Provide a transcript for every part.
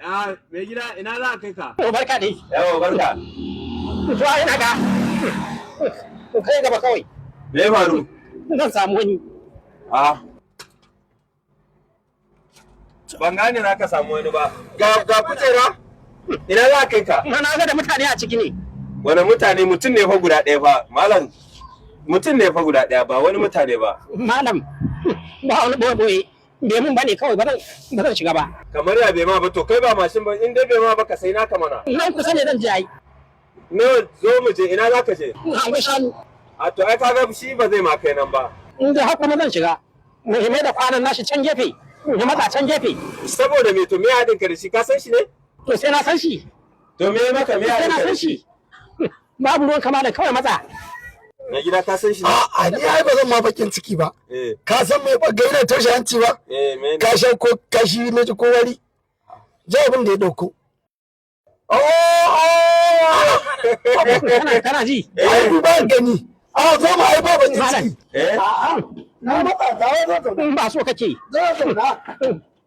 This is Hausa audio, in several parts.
Ya mai gida, ina za a kai ka? To, barka dai. Yawa, barka. To, ina ga kai gaba kawai. Me ya faru? Zan samu wani. A ban gane za ka samu wani ba. Ga kujera. Ina za a kai ka? Na ga da mutane a ciki ne. Wani mutane? Mutum ne fa guda ɗaya fa, malam. Mutum ne fa guda ɗaya, ba wani mutane ba. Malam, ba wani boye boye. Bai mun bane kawai, ba zan shiga ba. Kamar ya bai ma ba? To kai ba mashin ba, in dai bai ma ba ka sai naka mana. Nan kusa ne zan je ai. No, zo mu je. Ina za ka je? An shanu. A to ai kaga shi ba zai ma kai nan ba. In dai haka zan shiga. Muhimmai da kwanan nashi can gefe. Ya matsa can gefe. Saboda me? To me haɗin ka da shi? Ka san shi ne? To sai na san shi. To me maka? Me Sai haɗin na ka da san shi? shi. Babu ruwan kama da kawai matsa. Na gida, ka san shi ne? A'a, ni ai ba zan ma bakin ciki ba. Eh. Ka san mai gaina toshe hanci ba? Eh, me ne? Ka sha ko kashi ne ko wari? Ji abin da ya dauko. Oh. Kana ji? Ai duba gani. A zo ma, ai ba bakin Malam. ciki. Eh. A'a, na matsa, dawo, zo zauna. In ba so kake Zo zauna.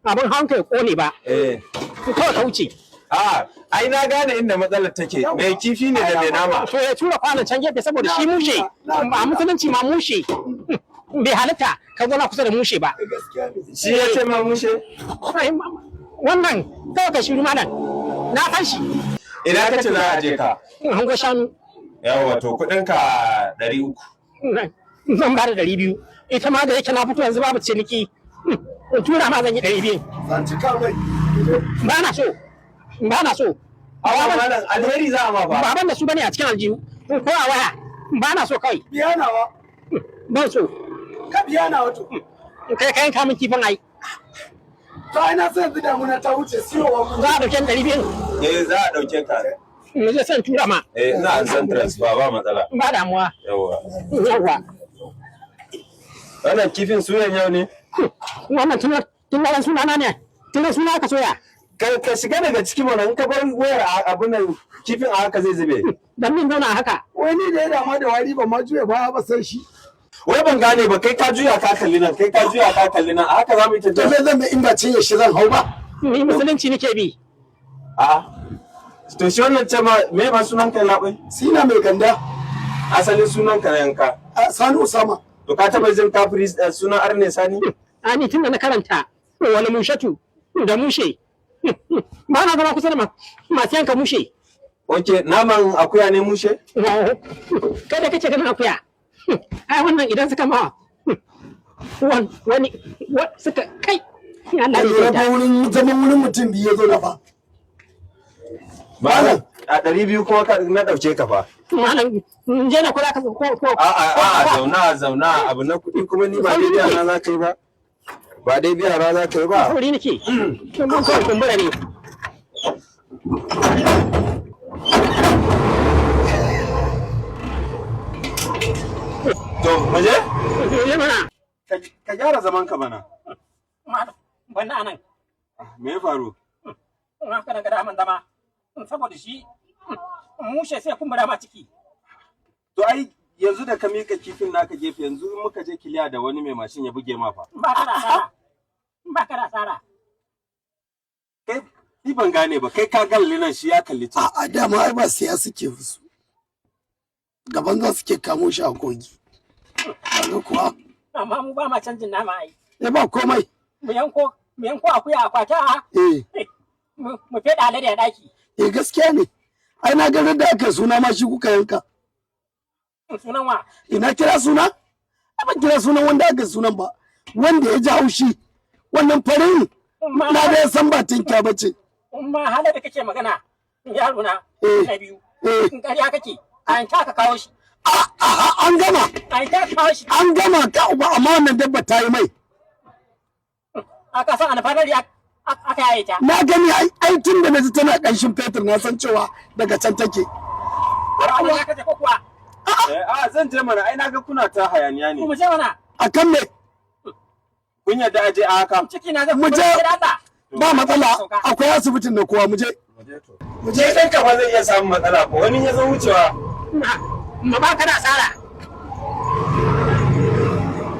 abin hawan kai kone ba. Eh. Kawai ka wuce. A ai na gane inda matsalar take. Mai kifi ne da mai nama. To ya tura kwanan can gefe saboda shi mushe. A musulunci ma mushe bai halitta ka zauna kusa da mushe ba. Gaskiya ne. Shi ya ce ma mushe? Ai, wannan kawai ka shiru, malam. Na san shi. Ina ka ce za a je ka? Hango shanu. Yawa, to kuɗin ka 300. Zan ba da 200. Ita ma da yake na fito yanzu babu ciniki, in tura ma zan yi 200. Zan cika mai. Ba na so, ba na so. Awa malam, alheri za a ma fa. Baban da su bane a cikin aljihu ko a waya. Ba na so kawai. Biya nawa. Ban so. Ka biya nawa to. Kai kayan kamun kifin ai. To ai na san yanzu damuna ta wuce, siyowa mu. Za a ɗauke ni 200. Eh, za a ɗauke ka. Mu je san tura ma. Eh, ina an san transfer, ba matsala. Ba damuwa. Yawa. Yawwa. Wannan kifin suyan yau ne? Wannan tun ran sunana ne, tun ran suna aka soya. Ka shiga daga ciki mana, in ka bar wayar a abun nan, kifin a haka zai zube. Dan min zauna a haka. Wani da ya dama da wari ba ma juya baya ba sai shi. Wai ban gane ba, kai ka juya ka kalli nan, kai ka juya ka kalli nan, a haka za mu yi To tafiya. me zan bi in ba cinye shi zan hau ba? Ni musulunci nake bi. A'a. To shi wannan ce ma me ba sunan ka labai? Sina mai ganda. Asalin sunan ka na yanka. A, Sani Usama. To ka taba jin kafiri sunan arne Sani? Ani tun da na karanta wani mushatu da mushe, ba na zama kusa da masu yanka mushe. Ok, naman akuya ne mushe? Kai da kake ganin akuya, ai wannan idan suka ma wani suka kai Allah Ka ya lura kyauta. fa, wurin zaman wurin mutum biyu ya zo na fa. Malam, a 200 kuma na ɗauke ka fa. Malam, je na kula ka ko A'a, a'a, zauna, zauna, abu na kuɗi kuma ni ba dai biya na za ka yi ba. Ba dai biya na za ka yi ba. Sauri nake. Mun kawai kumbura ne. To, mu je? Je mana. Ka gyara zaman ka bana. Malam, banna anan. Me ya faru? In haka na ga daman zama saboda shi mushe sai kumbura ma ciki. To ai yanzu da ka mika kifin naka gefe, yanzu in muka je kiliya da wani mai mashin ya buge ma fa. Ba ka da asara, ba ka da asara. Kai ni ban gane ba, kai ka kalli nan, shi ya kalli can. A'a, dama ai ba siya suke su. Gaban za suke kamo shi a kogi. Kaga kuwa. Amma mu ba ma canjin nama ai. Ya ba komai. Mu yanko akuya a kwata. Eh, Mu feda alade a daki. Eh, gaskiya ne. Ai na ga da aka suna ma shi kuka yanka. Sunan wa? Ina kira suna? Ai ban kira sunan wanda aka sunan ba. Wanda ya ji haushi. Wannan farin Ma na da san ba tinkiya ba ce. Ma halar da kake magana, yaro na Eh. na biyu. Eh. In ƙarya kake, a yanka ka kawo shi. A'a, an gama. A yanka ka kawo shi. An gama ka uba, amma wannan dabba ta yi mai. Aka san alfanar ya aka yaye ta. Na gani ai, ai tun da na ji tana ƙanshin fetur na san cewa daga can take. Allah ka je ko kuwa? Eh, a zan je mana, ai naga kuna ta hayaniya ne. Mu je mana. Akan me? Kun yarda a je a haka? Ciki na zai Mu je. kumbura da Allah. Ba matsala, akwai asibitin da kowa, mu je. Mu je kanka fa zai iya samun matsala ko wani ya zo wucewa. Ma ba ka da asara.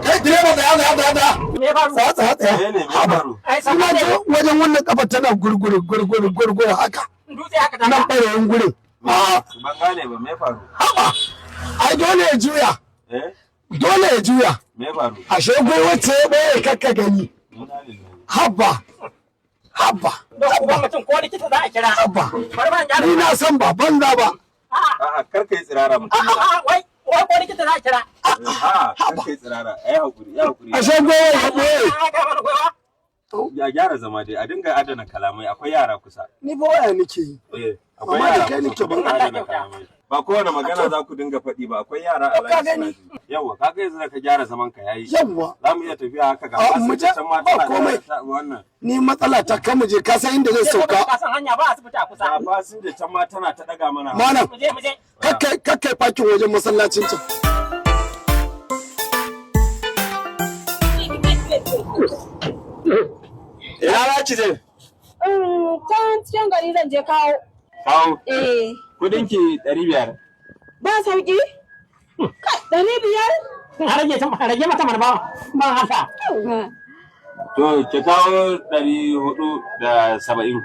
Kai direba, tsaya, tsaya, tsaya, tsaya. Me ya faru? Tsaya, tsaya, tsaya. Eh ne, me ya Haba. faru? Ai Ina sama ji wajen wannan kafa tana gurguru gurguru gurguru haka. Dutse haka ta. Nan ɓarayin gurin. A Ban gane ba, me ya faru? haba. Ai dole ya juya. Eh? Dole ya juya. Me ya faru? Ashe gwiwa ce ya ɓoye kakka gani. Inna lillahi. Haba. Haba. Don uban mutum ko likita za a kira. Haba. Bari ma in gyara. Ni na san ba banza ba. A'a, A'a, kar ka yi tsirara mutum. a'a, wai wai ko likita za a kira. A'a, kar ka yi tsirara. Ai hakuri, ya hakuri. Ashe gwiwa ya ɓoye. A'a, ga mana gwiwa. Ya gyara zama dai, a dinga adana kalamai, akwai yara kusa. Ni ba waya nake yi. Eh, akwai Amma da yara kai kusa, nake ku dinga ban adana kalamai. Ba kowane magana za ku dinga faɗi ba, akwai yara a Ka layi gani? suna ji. Yawwa, ka ga yanzu da ka gyara zaman ka yayi. Yawwa. Za mu iya tafiya haka ga A, mu je, fasinja can ma ba tana komai. wannan. Ni matsala ta kama je ka san inda zai Sai sauka. ka san hanya ba asibiti a kusa. Ga fasinja can ma tana ta ɗaga mana. hannu. Malam, Mu je mu je. kakkai kakkai fakin wajen masallacin can. Ina za ki je? Can cikin gari zan je kawo. Kawo. Eh, Kudinki 500. ba sauki? Kai, 500? A rage ta rage mata mana ba ba haka. To, ki kawo 470.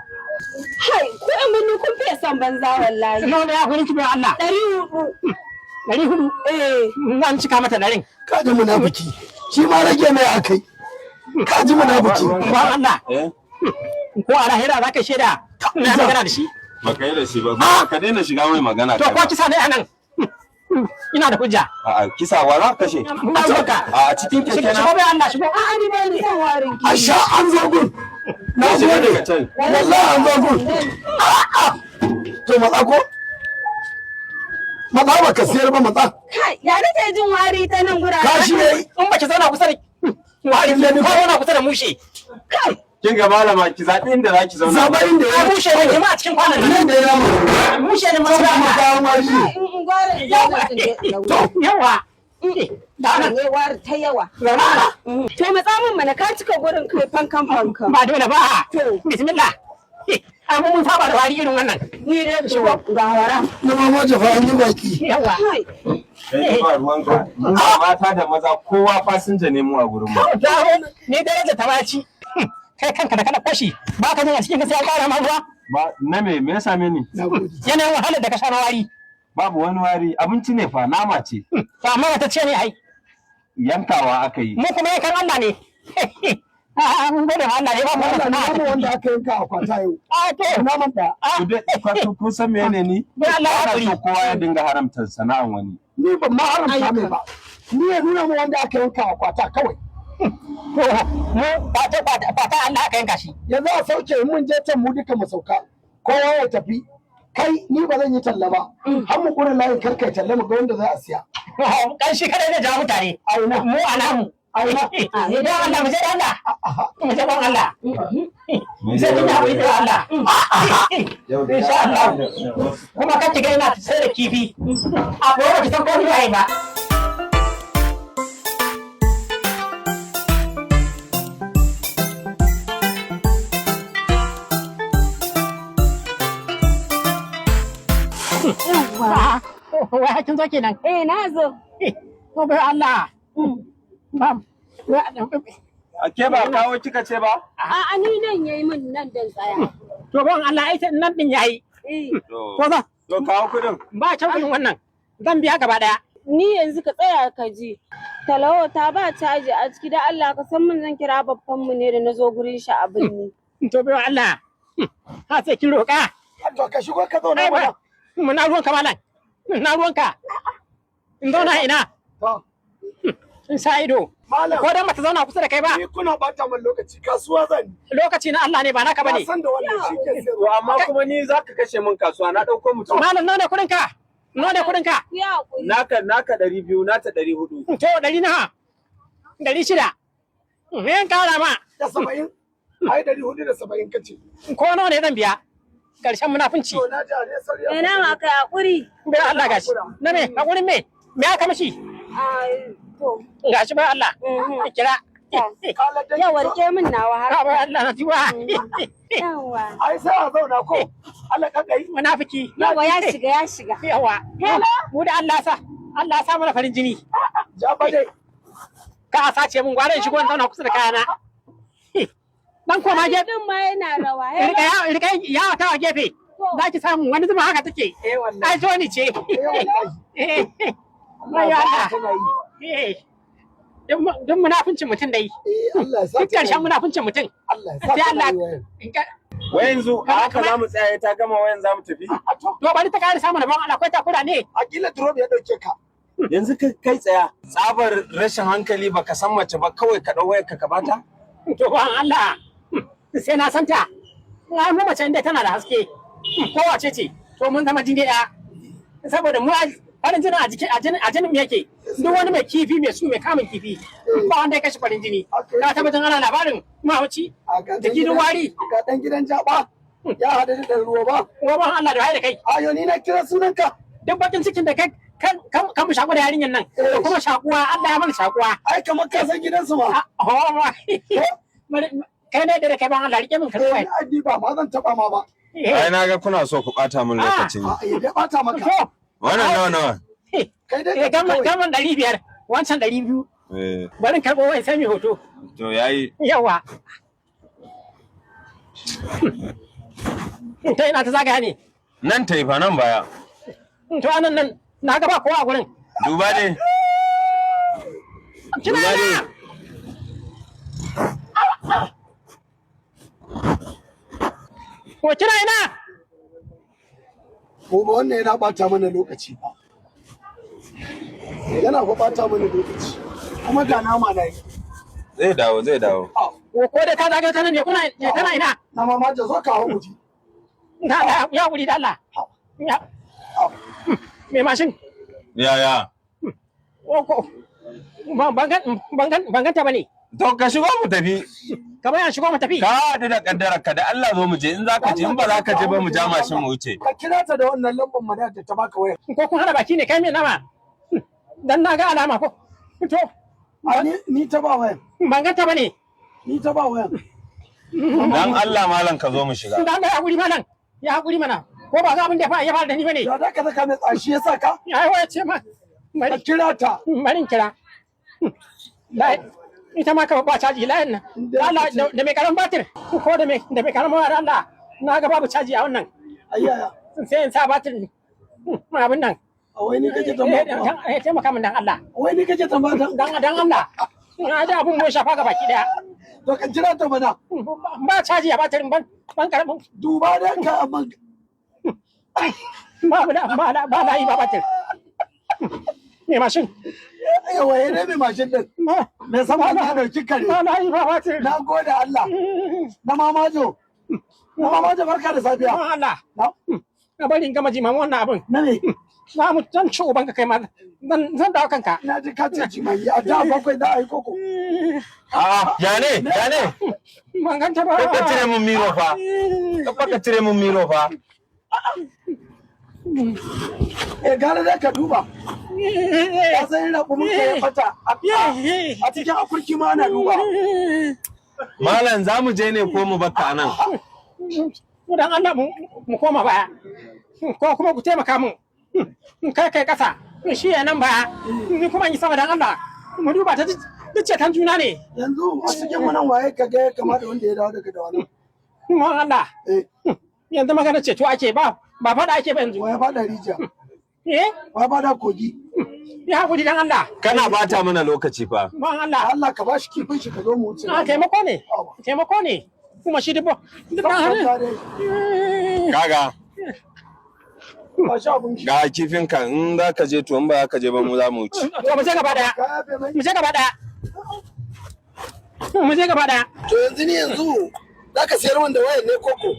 Hai, ku ƴan birni kun fiye son banza wallahi. Nawa ne ya kuri ki bai Allah. 400. 400. Eh, Zan cika mata ɗarin. Ka ji munafiki. Shi ma rage mai akai. Ka ji munafiki. Ba Allah. Eh? Ko a lahira za ka shaida. Na magana da shi. Ba ka yi da shi ba. Ba ka daina shiga mai magana. To kai ko ba. kisa ne anan. Ina da hujja. A'a, kisa wa za ka kashe? Na ruwanka. A cikin keke Shigo na. bai Allah shigo. a'a ni ba ni son warin ki. A sha an zo gun. Na Shiga gode. daga can. Wallahi an zo gun. A'a. To matsa ko? Matsa ba ka siyar ba matsa. Kai, ya nake jin wari ta nan guraren. Kashi ne. In ba ki zauna kusa da wari ko zauna kusa da mushe. Kai, Kin ga malama ki zaɓi inda za ki zauna. Zaɓa inda A ya mushe ne ki ma a cikin kwanan nan. Nan da ya mu. Mushe ne ma Can kuma ba. kayan wari ne. in gwara in zauna in je in zauna. Yawa. Da nan. Ne wari ta yawa. Zauna nan. To matsa min mana ka cika gurin kai fankan fankan. Ba dole ba. To. Bismillah. Ai mun saba da wari irin wannan. Ni dai to ga wara. Na mama jafa an yi baki. Yawa. Kai, Kai ba ruwanka. Mu da mata da maza kowa fasinja ne mu a gurin mu. Dawo ni daraja ta baci. Kai kanka da kana kwashi ba ka jin a cikin ka sai an ƙara ma ruwa. Ba na me me ya same ni? Na gode. Yanayin wahalar da ka sha na wari. Babu wani wari abinci ne fa nama ce. To amma ta ce ne ai. Yankawa aka yi. Mu kuma yakan Allah ne. A'a mun gode ma Allah ne ba mu Allah wannan na sana'a. nama wanda aka yanka a kwata yau. A to. Naman ɗaya. Ku dai kun san mene ni? Bai Allah ya Ana hakuri. so kowa ya dinga haramta sana'an wani. Ni ban ma haramta mai ba. Ni ya nuna mu wanda aka yanka a kwata kawai. To mu kwata kwata kwata Allah aka yanka shi. Yanzu a sauke in mun je can mu duka mu sauka. Kowa ya tafi. Kai ni ba zan yi talla ba. Har mu kure layin karkai talla mu ga wanda za a siya. Kanshi kada zai jawo mutane. Aina. Mu a namu. Aina. Don Allah mu je da Allah. Mu je don Allah. Me Sai kin haƙuri da Allah. Insha Allah. Kuma kan ki ga ina sai da kifi. A gobe ba ki san ko ni waye ba. yawwa. Wai hakin zo kenan. Eh, na zo. Ko bai Allah. Ba. A ke ba kawo kika ce ba? A'a ni nan yayi min nan dan tsaya. To bon Allah ai nan din yayi. Eh. To Ko za to kawo kudin. ba can kudin wannan. Zan biya gaba daya. Ni yanzu ka tsaya ka ji. Talawo ta ba caji a ciki da Allah ka san mun zan kira babban mu ne da na zo gurin shi a birni. To bai Allah. Ha sai kin roƙa. To ka shigo ka zauna Ai ba. mana. Mu na ruwanka malam. Na ruwanka. In zauna ina. To, In sa ido. Malam. Ko dan bata zauna kusa da kai ba. Ni kuna bata min lokaci kasuwa zan yi. Lokaci na Allah ne ba naka Na bane. san da wannan shi ke To sayarwa. amma kuma ni za ka kashe min kasuwa na ɗauko mutum. Malam nawa ne kudin ka? Nawa ne kudin ka? Ku yi hakuri. Naka naka 200 nata 400. To ɗari nawa? 600. Me yan kara ma? Da 70. Ai 470 kace. Ko nawa ne zan biya? Karshen munafunci. To na ji a ne sauri. Eh na ma kai hakuri. Bai Allah gashi. Na me? Hakurin me? Me aka mishi? Ai to. Gashi bai Allah. Mhm. Kira. Yau warke min nawa har. Bai Allah na jiwa. Yawa. Ai sai a zauna ko. Allah kankai. Munafiki. Yawa ya shiga ya shiga. Yawa. Hello? Mu da Allah sa. Allah sa mana farin jini. Ja ba dai. Ka a sace min, gwara in shigo in zauna kusa da kayana. Dan koma gefe. Din ma yana rawa. Rika ya rika yawa ta gefe. Za ki samu wani zuma haka take. Eh wallahi. Ai Joni ce. Eh wallahi. Eh. Allah ya sa tana yi. Eh. Duk munafuncin mutum dai. Eh Allah ya sa Duk tana ƙarshen yi. munafuncin mutum. Allah ya sa Sai tana Allah yi wayan. in ka Wai yanzu a haka za mu tsaya ta gama wayan za mu tafi. A to to bari ta ƙara samun rabon Allah, akwai takura ne. a kila drop ya dauke ka. Yanzu ka kai tsaya. Tsabar rashin hankali, baka san mace ba, kawai ka ɗau wayar ka ka bata. To ban Allah, sai na santa. Ai mu mace inda tana da haske ko wace ce, to mun zama jini ɗaya. Saboda mu farin jinin a jikin a jinin mu yake. Duk wani mai kifi, mai su mai kamun kifi, ba wanda ya kashe farin jini. Ka tabbatar ana labarin mahauci A ga da gidan wari. Ga dan gidan jaba. Ya haɗu da ɗan ruwa ba. Ko ban Allah da waye da kai. Ayo ni na kira sunanka. Duk bakin cikin da kai kan kan mu shaku da yarinyan nan da kuma shakuwa, Allah ya mana shakuwa. Ai kamar ka san gidansu ma. Ah, oh, kai ne da kai, ban Allah, rike min Eh karɓa. ni addi ba ma zan taba ma ba. Ai na ga kuna so ku ɓata min lokaci ne. A ya dai bata maka. To Wannan nawa nawa? Kai dai eh ka gamman kawai. gamman 500, wancan 200. Eh Bari in karɓo wai sai mai hoto. to yayi. Yawa. Ta ina ta zagaya ne? Nan ta yi fa, nan baya. To anan nan na ga ba kowa a gurin. Duba dai. Kina Duba ina? dai. Ko kina ina? Ko ba wannan yana bata mana lokaci ba. Yana fa bata mana lokaci. Kuma ga nama na yi. Zai dawo, zai dawo. Ko ko da ta zagaya ta nan ne, kuna tana ina? Na mama ta zo ka hau mu ji. Na da ya wuri da Allah. Ya. Me mashin? Yaya? Ko ko ban ganta bane. To ka shigo mu tafi. Kamar yan shigo mu tafi. Ka haɗu da kaddarar ka da Allah, zo mu je in za ka je, in ba za ka je ba mu ja mashin mu wuce. Ka kira ta da wannan lambar mana da ta baka waya. Ko kun hada baki ne kai mai nama? Dan na ga alama ko. To A ni ta ba waya. ban ganta bane. Ni ta ba waya. Dan Allah malam, ka zo mu shiga. Da Allah ya hakuri malam. Ya hakuri mana. Ko ba ga abin da ya fara da ni bane. Da za ka saka mai tsashi ya sa ka? Ai waya ce ma. Ka Bari kira ta. bari in kira. Lai ita ma ka ba caji layin nan. Da Allah da mai karan batir ko da mai karan wayar, Allah na ga babu caji a wannan. Ayyaya. Sai in sa batir abin nan. A wai ni kake tambaya kuwa? Eh, taimaka min dan Allah. Wai ni kake tambaya? Dan Allah. Na da abun mun shafa ga baki daya. To ka kira ta mana. Ba caji a batirin, ban karamin Duba da ka amma ba ba ba ba layi, ba batir. Me mashin? Yawa ya ne mai mashin din. Ba Me sama na dauki kare. ba layi, ba batir. Na gode Allah. Na mamajo. Na mamajo, barka da safiya. Don Allah. Na Na bari in gama jimamin wannan abin. na me? Na mu zan ci ubanka kai ma. Zan dawo kanka. Na ji ka ce jimami a da bakwai za a yi koko. A'a, ya ne? Ya ne? Ban ganta ba. Ka cire mun miro fa. Ka cire mun miro fa. Eh gara da ka duba. Ka san ina kuma ka ya fata. A cikin akurki ma ana duba. Malam, za mu je ne ko mu bakka nan? Dan Allah mu koma baya. Ko kuma ku taimaka mun. In kai kai kasa. Shi ya nan baya. Ni kuma in yi sama, dan Allah. Mu duba ta, duk ceton juna ne. Yanzu a cikin mu nan waye ka ga ya kamata wanda ya dawo daga dawanan. Mun Allah. Eh Yanzu magana ceto ake, ba ba faɗa ake ba yanzu. waye fada rijiya. Eh? Waye fada kogi. Ya hakuri dan Allah. Kana bata mana lokaci fa. Ban Allah. Allah ka bashi kifin shi ka zo mu wuce. A taimako ne. Taimako ne. Kuma shi dubo. Duk dan Kan har. tare. Kaga Ba shi abun shi. ga kifinka, in za ka je to, in ba za ka je ba mu za mu wuce. To mu je gaba daya. Ka yafe mai. Mu je gaba daya. Mu je gaba daya. To yanzu ni yanzu za ka sayar wanda wayan ne koko.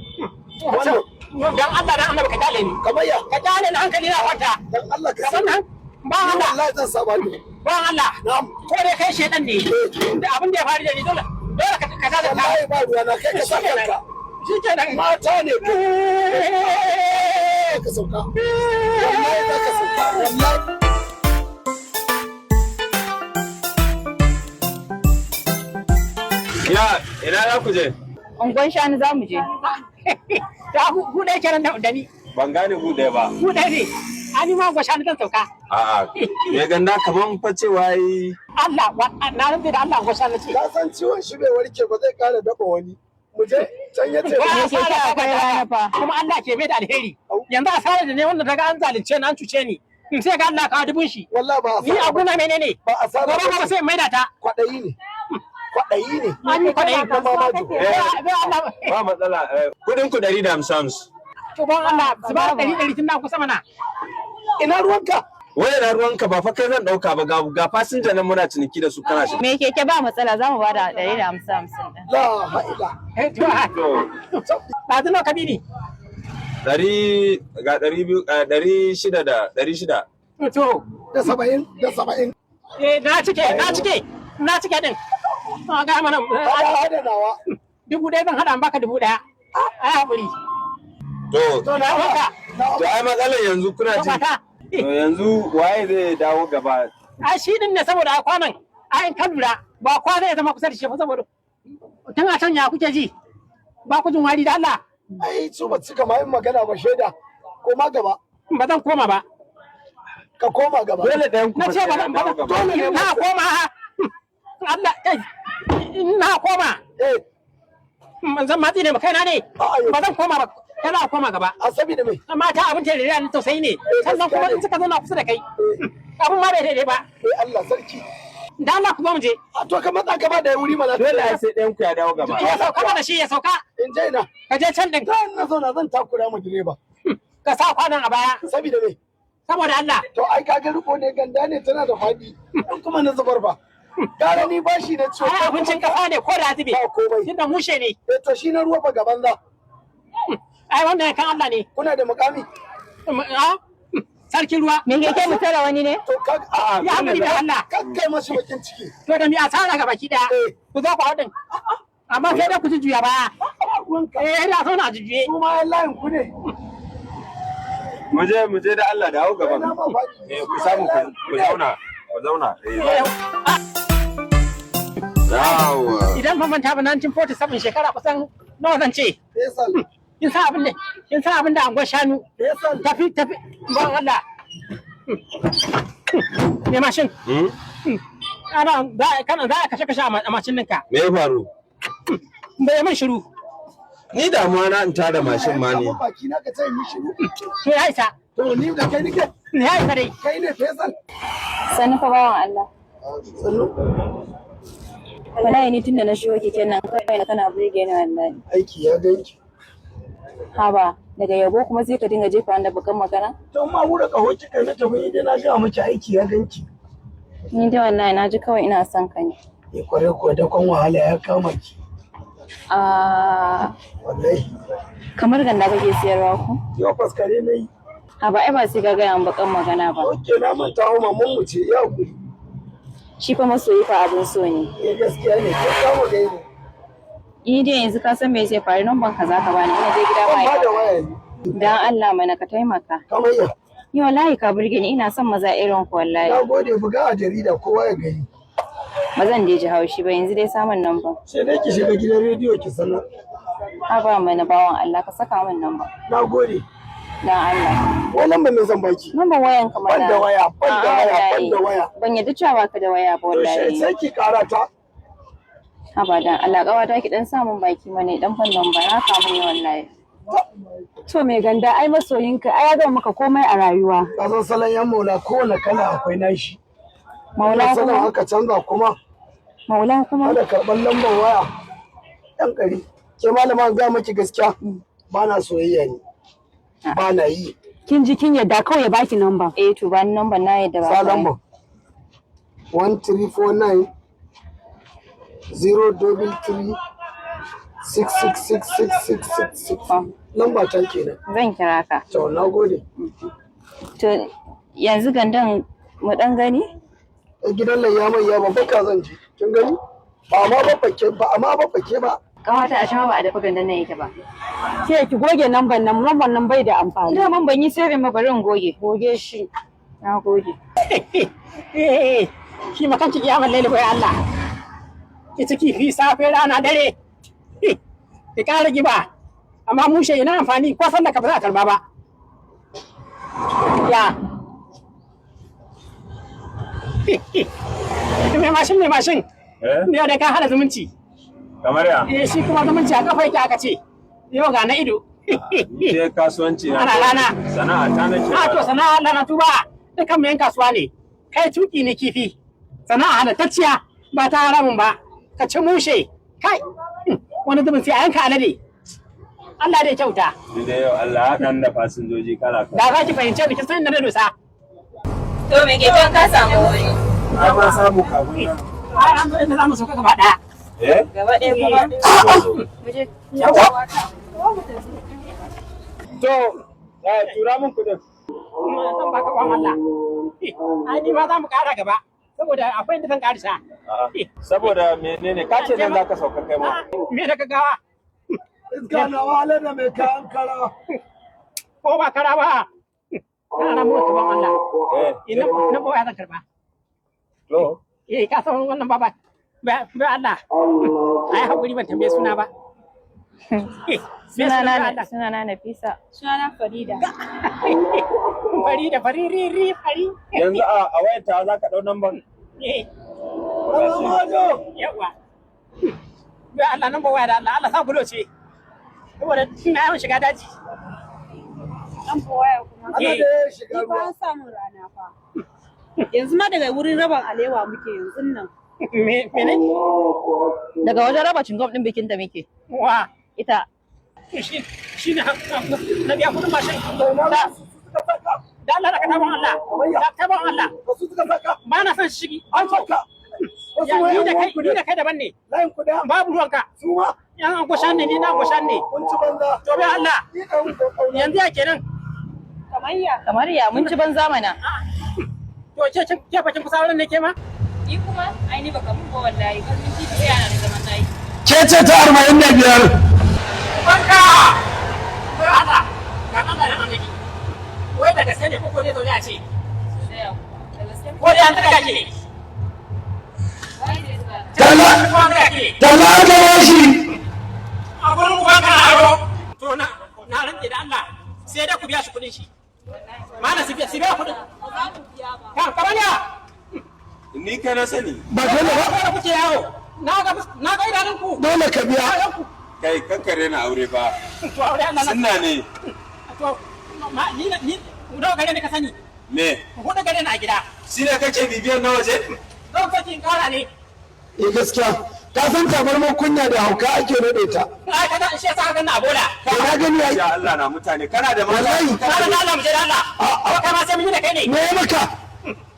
Wannan. Dan Allah, dan Allah, ka kyale ni. Kamar ya. Ka kyale ni, hankali na kwanta. Dan Allah ka Gaban sayar. nan. Ba Ni Allah. wallahi zan saba ni. Ba Allah. Na'am. Ko dai kai shedan ne. Da abin da ya faru da ni, dole dole ka tada ta. Wallahi ba ruwa na, kai ka sa kanka. Shikenan. Mata ne ko ka sauka. Wallahi za ka sauka. Wallahi. Ya ina za ku je? Unguwan shanu za mu je. Ta ku ɗaya kenan da ni. Ban gane ku ɗaya ba. Ku ɗaya ne. Ani ma gwasha ni zan sauka. A'a, me ganda kaman fa cewa yi Allah na rantse da Allah gwasha na ce. Ka san ciwon shi bai warke ba zai kara daba wani. Mu je can ya ce Ba Me keke asara akwai rana fa. Kuma Allah ke mai da alheri. Yanzu asara da ne wanda daga an zalunce ni an cuce ni. In sai ga Allah kawo dubun shi. wallahi ba Ni asara a gona menene? ba asara Gobe ba gobe ce. sai in maida ta. Kwaɗayi ne. Kwaɗayi ne. An yi kwaɗayi. Na mamajo. Bai Allah. ba matsala. Kudin ku 150. To ban Allah su ba 100 100 tun da kusa mana. Ina ruwanka? Wai na ruwanka ba fa kai zan dauka ba, ga fasinja nan muna ciniki da su kana shi. Me keke ba matsala za mu bada 150 50 ɗin. La ha'ila. Eh, to To, ɗazu nawa ka bi ni? ɗari ga 200, 600 da 600. To, Da 70 da 70. eh, na cike, na cike, na cike din. A ga mana Hada hada nawa. 1000 zan haɗa in baka 1000. Ai haƙuri. To, To Na wanka. to ai matsalar yanzu kuna To ji. mata. To yanzu waye zai dawo gaba? Ai shi din ne saboda a kwanan ai in ka lura ba kwana ya zama kusa da shi ba saboda tun a can ya kuke ji ba ku jin wari da Allah. Ai su ba cika ma yin magana ba shaida. Koma gaba. Ba zan koma ba. Ka koma gaba. Dole ɗayan ku Na fa ce sai ba ya zan ba dawo zan gaba. Dole ne na koma. Allah kai na koma. Eh, Zan matsi ne kaina ne. A'a, yau. Ba zan koma ba, kana koma gaba. A saboda me? Mata abin tarere ne tausayi ne, sannan kuma in suka zauna kusa da kai abin ma bai daidai ba. Eh Allah sarki. Da Allah ku zo mu je. A to ka matsa gaba da wuri mana. Dole ai sai ɗayan ku ya dawo gaba. Ya sauka mana shi ya sauka. In je ina. Ka je can din. Ta na zauna zan takura ma direba. Ka sa kwanan a baya. Saboda me? Saboda Allah. To ai kaga riko ne ganda ne tana da faɗi. In kuma na zubar ba. Gara ni bashi na ciwo. Ai abincin kasa ne ko da zube. Ba komai. Tunda mushe ne. Eh to shi na ruwa fa gaban za. Ai wannan kan Allah ne. Kuna da mukami? Ah, sarkin ruwa. Me keke mu tara wani ne? To ka A'a, Ya haƙuri da Allah. kakkai mashi bakin ciki. To da mi asara ga baki daya. Eh. Ku zo ku hau din. Amma sai dai ku ji juya baya. Ba ruwanka. Eh ina so na jujjuye. Su ma yan layin ku ne. Mu je da Allah dawo Kai gaba. na ma faɗi. Eh ku samu ku zauna. Ku zauna. Eh. Yawa. Idan ban manta ba 1947 shekara kusan nawa zan ce. Faisal. Kin san abin da kin san abin da angon shanu. Faisal. Tafi tafi ban Allah. Me mashin? Hmm? Ana za kana za a kashe kashe a mashin ɗinka. Me ya faru? Bai min shiru. Ni damuwa na in tada mashin ma ne. Abun baki na ka ce yi shiru. To ya isa. To ni da kai nike. Ya isa dai. Kai ne Faisal. Sani fa bawan Allah. Sannu. Wallahi ni tunda na shigo keken nan kawai kana burge ni wallahi. Aiki ya ganki. Haba daga yabo kuma sai ka dinga jefa wanda bakan magana. To ma wura kaho kika na tafi idan na ga miki aiki ya ganki. Ni dai wallahi na ji kawai ina son ka ne. Eh kware ko da kwan wahala ya kama ki. Ah, Wallahi. kamar ganda kake siyarwa ko? Yau faskare na yi. Haba ai ba sai ka gaya min bakan magana ba. Oke na manta hau mamman mu ce ya ku. Shi fa masoyi fa abin so ne. Eh gaskiya ne ko kama gaibu. Ni dai yanzu ka san me zai faru nan ban kaza ka bani ina je gida Ban ba ba da waya ne. Dan Allah mana ka taimaka. Kamar ya. Ni wallahi ka burge ni ina son maza irin ku wallahi. Na gode buga a jarida kowa ya gani. Ba zan je ji haushi ba yanzu dai samun nan ba. Sai dai ki shiga gidan rediyo ki sanar. Haba mana bawan Allah ka saka min nan ba. Na gode. Dan Allah. Wai lamba me zan baki? Number wayan ka mana. Ban da waya, ban da A'a, waya, ban wallahi. da waya. Ban yadda cewa baka da waya ba To shi wallahi. sai ki kara ta. Haba dan Allah ƙawata ki dan sa min baki mana dan ban nan ba na kamu ne wallahi. To mai ganda ai masoyinka ai ya gama maka komai a rayuwa. Ka san salon yan maula kowane kala akwai nashi. Maula Salon kuma aka canza kuma maula kuma kada karɓar lambar waya. Ɗan ƙari. Ke malama ga miki gaskiya ba na soyayya ne. Ba na yi. Kin ji kin yadda kawai ya baki namba. eh to ba ni number na yadda ba. Sa lambar. 1349 033 6666666. Lamba ta kenan. Zan kira ka. To na gode. To yanzu gandan mu dan gani? Gidan layya mai ya babba ka zan je. Kin gani? Ba ma babbake ba amma babbake ba. Ƙawata a shawa ba a dafa gandan nan yake ba. Ke ki goge namban nan, namban nan bai da amfani. Daman ban yi saving ba bari in goge. Goge shi. Na goge. Eh, shi makanci kiyamar laili bai Allah. Ki ci kifi safe rana dare. Ki ƙara giba. Amma mushe ina amfani ko sallah ka ba za a karba ba. Ya. Mai mashin, mai mashin. Eh? Ne da ka hada zumunci. Kamar ya? Eh, shi kuma zumunci a kafa yake aka ce. Yau ga na ido. Ni dai kasuwanci na. Ana rana. Sana'a ta nake. A to sana'a Allah na tuba. Dukan mu yan kasuwa ne. Kai tuki ne kifi. Sana'a halattacciya ba ta haramun ba. Ka ci mushe. Kai. Wani zubin sai a yanka alade. Allah dai kyauta. Ni dai yau Allah ya haɗa ni da fasinjoji kala kala. Da za ki fahimce ni kin san inda na dosa. To me ke can ka samu wuri? Na ma samu kafin nan. Ai an zo inda za mu sauka gaba ɗaya. Eh? Gaba ɗaya kuma. Yawa. To, tura min kuɗin. Zan baka kwan Allah. Ai ni ma za mu ƙara gaba. Saboda akwai inda zan ƙarisa. A'a, Saboda menene ka ce nan za ka sauka kai ma. Me da gaggawa? Iska na wahalar da mai kayan kara. Ko ba kara ba? Kana na mota ban Allah. Eh, Ina na ba zan karba. to. Eh ka san wannan baba. Ba ba Allah. Ai hakuri ban tambaye suna ba. Me suna Sunana Allah? sunana Nafisa. Sunana Farida. Fari da fari ri ri fari. Yanzu a wayar ta za ka ɗau namban. Eh Ramado. yawa. Ba Allah nan ba waya da Allah Allah sa gulo ce. Saboda ina yawan shiga daji. An fi waya kuma. Ana da ya shiga Ni fa ruwa. an samu rana fa. Yanzu ma daga wurin rabon alewa muke yanzu nan. Me mene? Daga wajen raba cingom din bikin da muke. Wa. Ita. Shi shi ne na biya kudin mashin. Da da Allah da ka taban Allah. Da taban Allah. Wasu suka saka. Ba na son shigi. An saka. Wasu Ya, wayan ni da kai uwanku ni ne. da kai daban ne. Layin ku ɗaya. Babu ruwanka. Su ma Yan an goshan ne ni na goshan ne. kun ci banza. To bai Allah. Ni ɗan ƙauna. Yanzu ya kenan. Kamar ya. Kamar ya mun ci banza mana. To ke ke ke bakin kusa wurin ne ke ma? Ni kuma ai ni baka mun ba wallahi kallon titi sai ana da zaman nayi. Ke ce ta 45. Banka! Bai Allah. Ga Allah da annabi. Wai da gaske ne ko ko ne zaune a ce? Ko dai an daga ke? Tala. Ko an daga ke? Tala aka bashi. A gurin uban kana aro. To na na rantse da Allah sai dai ku biya shi kuɗin shi. Mana su biya su biya kuɗin. Ka kamar ya. Ni kai na sani. Ba dole ba. Ko da kuke yawo. Na ga na ga idanunku. Dole ka biya. Kai kankare na aure ba. To aure Allah na. Sunna ne. To ma ni ni nawa gare ni ka sani. Me? Hudu gare ni a gida. Shi ne kake bibiyar na waje? Zan saki in kara ne. Eh gaskiya. Ka san tabarmar kunya da hauka ake naɗe ta. Ai kaga shi yasa ka na bola. To na gani ai. Ya Allah na mutane kana da mata. Wallahi. Kana da Allah mu je da Allah. Ko kai ma sai mun yi da kai ne. Me ya maka?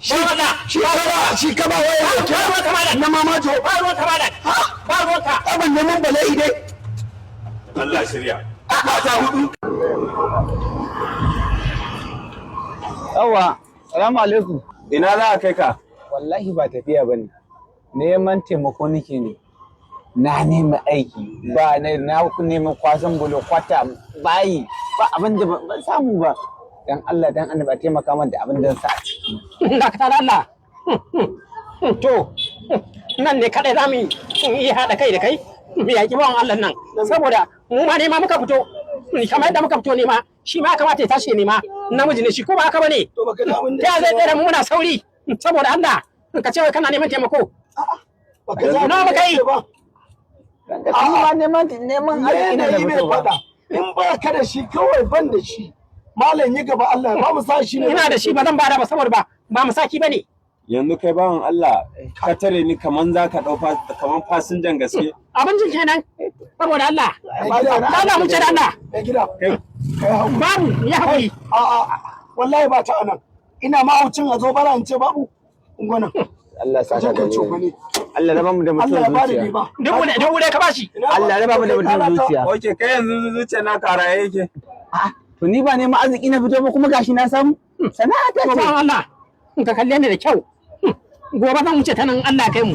Shi Ba shi ka ba shi ka ba waya da Ba ruwan ka malam. na mamajo. Ba ruwan ka malam. Ba ruwan ka. Abin neman bala'i dai. Allah shirya. Mata hudu. Yawwa, salamu alaikum. Ina za a kai ka? Wallahi ba tafiya bane. Neman taimako nake ne. Na nemi aiki, ba na na nemi kwasan bulo kwata bayi, ba abin da ban samu ba. Dan Allah dan annabi a taimaka min da abin da sa a ciki. Dakata da Allah. To nan ne kadai za mu yi haɗa kai da kai mu yaƙi bawan Allah nan saboda mu ma nema muka fito kamar yadda muka fito nema shi ma ya kamata ya tashi ya nema namiji ne shi ko ba haka bane To baka ji abin da ta zai tsere mu muna sauri saboda Allah ka ce wai kana neman taimako Baka ji abin Nawa da muka yi? yake ba. Dan ka ni ma neman neman aiki ne da Yanayi mai fito ba. faɗa. In ba ka da shi kawai ban da shi. Malam yi gaba Allah ya ba mu sa shi ne. ina da shi ba zan bada ba saboda ba ba musaki bane Yanzu kai bawan Allah ka tare ni kaman za ka ɗau kaman fasinjan gaske. abincin kenan saboda Allah Mai gida, Allah mu ce da Allah Mai gida. Kai Kai haƙuri. babu ya haƙuri A'a wallahi ba ta anan. Ina ma'aucin a zo bara in ce babu. Ungwana. Allah sa Ka je ka ka da cofa ne. Allah raba mu da Allah mutuwar ya bada zuciya. riba. dubu ɗaya ka bashi Allah raba mu da mutuwar zuciya. Oke kai yanzu zuciya na kara yake. A'a, to ni ba neman arziki na fito ba kuma gashi na samu. Sana'a ta to ce. bawan Allah in ka kalle ni da kyau gobe zan wuce ta nan Allah kai mu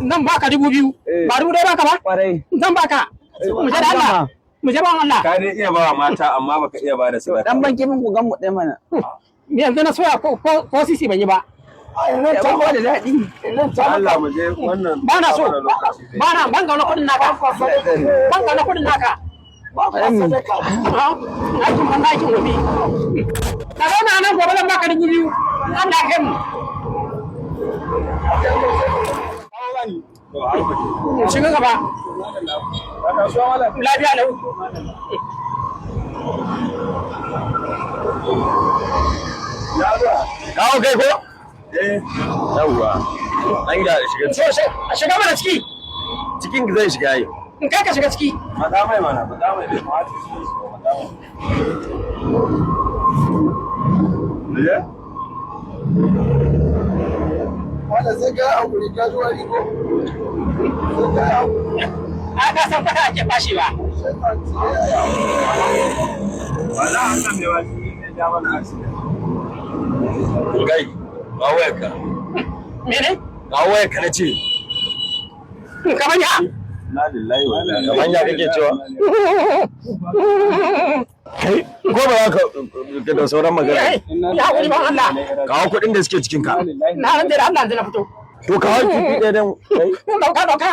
zan baka 2000 ba 1000 baka ba Kwarai. zan baka mu je da Allah mu je bawan Allah Ka dai iya ba wa mata amma baka iya ba da sadaka. Dan banki mun ku gan mu ɗaya mana. yanzu na soya ko ko ko sisi ban yi ba A nan Ya ta ba da daɗi. nan ta Allah mu je wannan. ba na so lokaci zai. ba na ban ga wani kuɗin naka ban ga wani kuɗin naka Ba ka sadaka. Aikin banza, aikin wofi. Ka zauna nan, gobe zan baka 2000. Allah ya kai mu. Shiga gaba. Lafiya lau. Kawo kai ko? Eh. Yawwa. An ga shiga. So, shiga mana ciki. Cikin zai shiga yi. In kai ka shiga ciki. Maza mai mana, maza mai, bai kamata su yi su maza mai. Muje? Wanda sai ka hakuri ka zuwa riko. Sai ka hakuri. A ka san fata ake fashewa. Sai ka tsaya. Wala Allah mai wasu ne ja mana accident. Kai, ga wayarka. Mene? Ga wayarka na ce. Kamar ya. Na lillahi wa inna ilaihi. Kamar ya kake cewa? Kai, ko ba za ka da sauran magana. Ya hakuri ban Allah. Kawo kuɗin da suke cikin ka. Na ran da Allah yanzu na fito. To kawo kifi ɗaya dan kai. Dauka, dauka.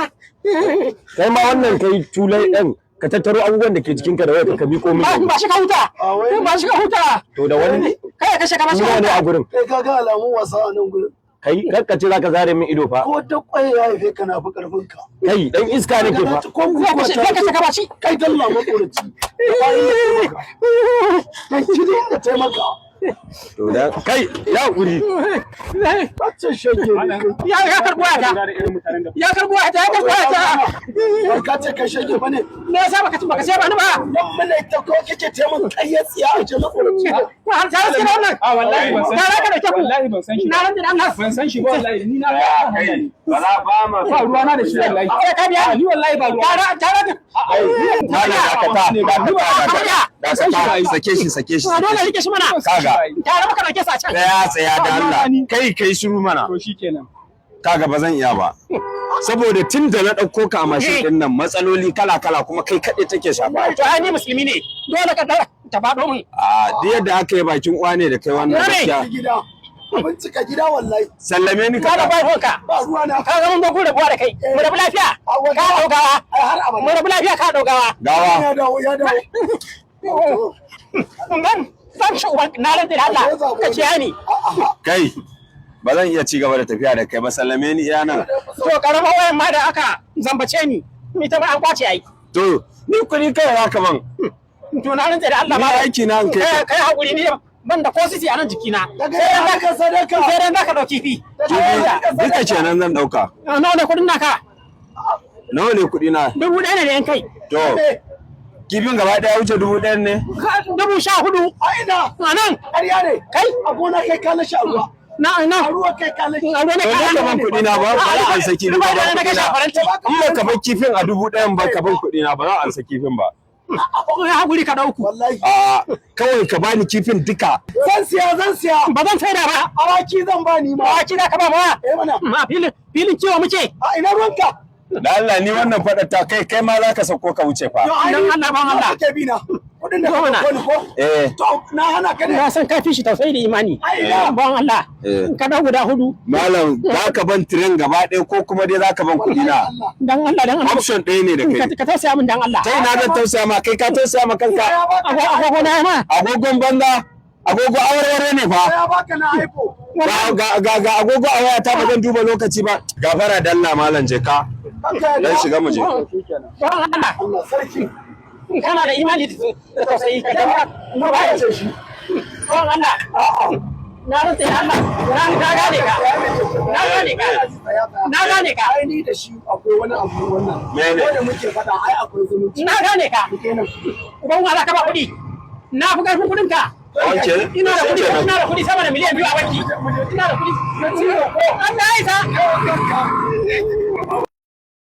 Kai ma wannan kai tulai ɗin ka tattaro abubuwan da ke jikinka da wayarka ka miƙo Ba mini. ba shi ka huta. Ba shi ka huta. To da wani Kai ya kashe ka, ba shi ka nawa ne huta. a gurin? Kai ka ga alamun wasa a nan gurin. Kai kar ka ce za ka zare min ido fa. Ko ta kwaye ya haife ka na fi karfin ka. Kai dan iska nake fa. Ko Zai kashe, zai kashe ka, ba shi. Kai dalla makoraci. Kai kidi inda taimaka. To da kai ya hakuri. Bacin shege ne kai. Ya karɓi wayata. Ya karɓi wayata, ya karɓi wayata. Ba ka ce kai shege bane. Me yasa baka ci baka sai ba ni ba? Dan muna ta ko kake taimakon kai ya tsiya a ce makoraci. Har ta rasu wannan. A wallahi ban san Ta raka da kyau. Wallahi ban san shi. Na ran da Allah. Ban san shi ba wallahi, ni na ga Kai ba za ba ma. Ba ruwa na da shi wallahi. Sai ka biya. Ni wallahi ba ruwa. Tara tara. Malam dakata, dakata, dakata, sake shi, sake shi. Dole rike shi mana. Kaga. Tare muka dauke sa can. Tsaya, tsaya da Allah. Kai kai shiru mana. To shikenan. Kaga ba zan iya ba. Saboda tun da na ɗauko ka a mashin ɗin nan matsaloli kala-kala kuma kai kaɗai take shafa. To ai ni musulmi ne. Dole ka dara ta faɗo min. A duk yadda aka yi bakin uwa ne da kai wannan gaskiya. Gida. Abinci ka gida wallahi. Sallame ni Ka da ka. bai honka. Ba ruwa na. Ka ga mun dogo rabuwa da kai. Mu rabu lafiya. Ka daugawa. Ai har abada. Mu rabu lafiya, ka daugawa. Gawa. Ya dawo, ya dawo. Zan zan shi uban, na ran da Allah. Ka ciya ni. Kai ba zan iya ci gaba da tafiya da kai ba, sallame ni iya nan. To karamar wayan ma da aka zambace ni. Ita ma an kwace ai. To ni kuɗi kai za ka ban. To na rantse da Allah Ni ma. aiki na an kai ka. Kai hakuri, ni ban da ko sisi a nan jikina. Daga Sai yau dai ka sadaka. Sai dai zaka dauki fi. Duka kenan zan ɗauka. Nawa ne kudin naka? Nawa ne kuɗi na? 1000 ne da yan kai. To kifin gaba ɗaya wuce 1000 ne? 14,000. A ina? A nan. Ƙarya ne. Kai. A gona kai ka lashe a ruwa. Na na. A ruwa kai ka lashe. A ruwa ne To ka ni ka ban kuɗi na ba, ba za a saki Ruwa ba da na kuɗi kashe na. faranti. In ba ka bar kifin a 1000 ba ka ban kuɗi na ba za a ansa kifin ba. Ya hakuri ka dauku. Wallahi. A kawai ka bani kifin duka. Zan siya, zan siya. Ba zan saida ba. Awaki zan ba ni ma. Awaki za ka ba ma. Eh mana. Ma filin kiwo muke. A ina ruwanka? Da Allah ni wannan faɗar ta kai, kai ma za ka sauko ka wuce fa. Yo, ai Dan Allah, ban Allah. Kake bi na. Kuɗin da Zo ka mana. ɗauko ni ko? Eh. To na hana ka ne. Na san ka fi shi tausayi da imani. Ai, ina. Ban Allah. Eh. Ka dau guda hudu. Malam za ka ban tiren gaba ɗaya ko kuma dai za ka ban kuɗi na. Dan Allah, dan Allah. Option ɗaya ne da kai. Ka tausaya min dan Allah. Ta ina zan tausaya ma, kai ka tausaya ma kanka. Ya baka na Agogo na ma. Agogon banza, agogo awarware ne fa. Ya baka na haifo. Ga ga ga ga agogo a wayata ba zan duba lokaci ba. Gafara dalla malam, je ka. Kanka ya Dan shiga mu je. Ban Allah. Allah sarki. Kana da imani da tausayi. Ka dan Na ba ce shi. Ban Allah. Na rantse da Allah. Na gane ka. Na gane ka. Na gane ka. Ai ni da shi akwai wani abu wannan. Mene? Ko da muke faɗa ai akwai zumunci. Na gane ka. Kenan. Uban wa za ka ba kuɗi? Na fi ƙarfin kuɗin ka. Okay. Ina da kuɗi, ina da kuɗi sama da miliyan 2 a banki. Ina da kuɗi. Allah ya isa.